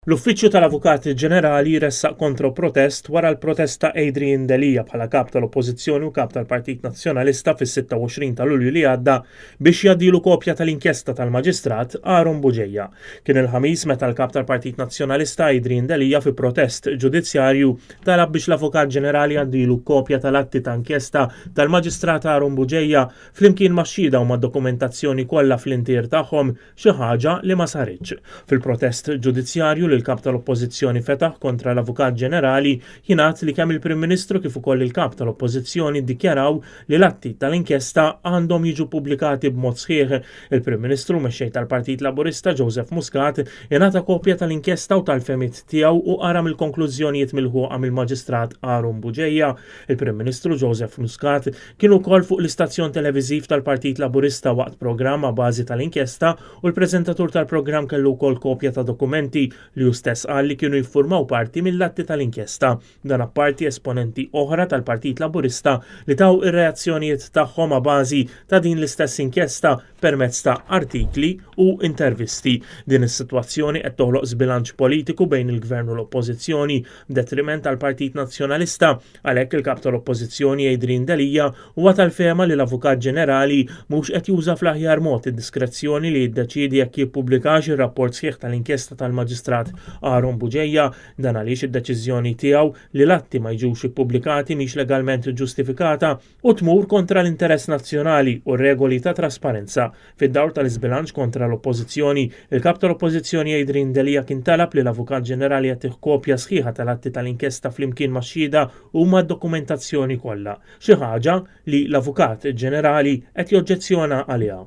L-Uffiċċju tal-Avukat Ġenerali ressaq kontro-protest wara l-protest ta' Adrian Delia bħala Kap tal-Oppożizzjoni u Kap tal-Partit Nazzjonalista fis-26 ta' Lulju li għadda biex jgħaddilu kopja tal-inkjesta tal-Maġistrat Aaron Bugeja. Kien il-Ħamis meta l-Kap tal-Partit Nazzjonalista Adrian Delia fi protest ġudizzjarju talab biex l-Avukat Ġenerali jgħaddilu kopja tal-atti ta' inkjesta tal-Maġistrat Aaron Bugeja flimkien max-xhieda u mad-dokumentazzjoni kollha fl-intier tagħhom xi ħaġa li ma saritx. Fil-protest ġudizzjarju li l-Kap tal-Oppożizzjoni fetaħ kontra l-Avukat Ġenerali jingħad li kemm il-Prim Ministru kif ukoll il-Kap tal-Oppożizzjoni ddikjaraw li l-atti tal-inkjesta għandhom jiġu ppubblikati b'mod sħiħ. Il-Prim Ministru u Mexxej tal-Partit Laburista Joseph Muscat ingħata kopja tal-inkjesta u tal-fehmiet tiegħu u qara mill-konklużjonijiet milħuqa mill-Maġistrat Aaron Bugeja. Il-Prim Ministru Joseph Muscat Kien ukoll fuq l-istazzjon televiżiv tal-Partit Laburista waqt programm a bażi tal-inkjesta u l-preżentatur tal-programm kellu wkoll kopja ta' dokumenti li hu stess qal li kienu jiffurmaw parti mill-atti tal-inkjesta. Dan apparti esponenti oħra tal-Partit Laburista li taw ir-reazzjonijiet tagħhom a bażi ta' din l-istess inkjesta permezz ta' artikli u intervisti. Din is-sitwazzjoni qed toħloq żbilanċ politiku bejn il-Gvern u l-Oppożizzjoni b'detriment għall-Partit Nazzjonalista. Għalhekk il-Kap tal-Oppożizzjoni Adrian Delia huwa tal-fehma li l-Avukat Ġenerali mhux qed juża fl-aħjar mod id-diskrezzjoni li jiddeċiedi jekk jippubblikax ir-rapport sħiħ tal-inkjesta tal-Maġistrat Aaron Bugeja. Dan għaliex id-deċiżjoni tiegħu li l-atti ma jiġux ippubblikati mhix legalment ġustifikata u tmur kontra l-interess nazzjonali u r-regoli ta' trasparenza. Fid-dawl tal-iżbilanċ kontra l-Oppożizzjoni, il-Kap tal-Oppożizzjoni Adrian Delia kien talab li l-Avukat Ġenerali jagħtih kopja sħiħa tal-atti tal-inkjesta flimkien max-xhieda u mad-dokumentazzjoni kollha, xi ħaġa li l-Avukat Ġenerali qed joġġezzjona għaliha.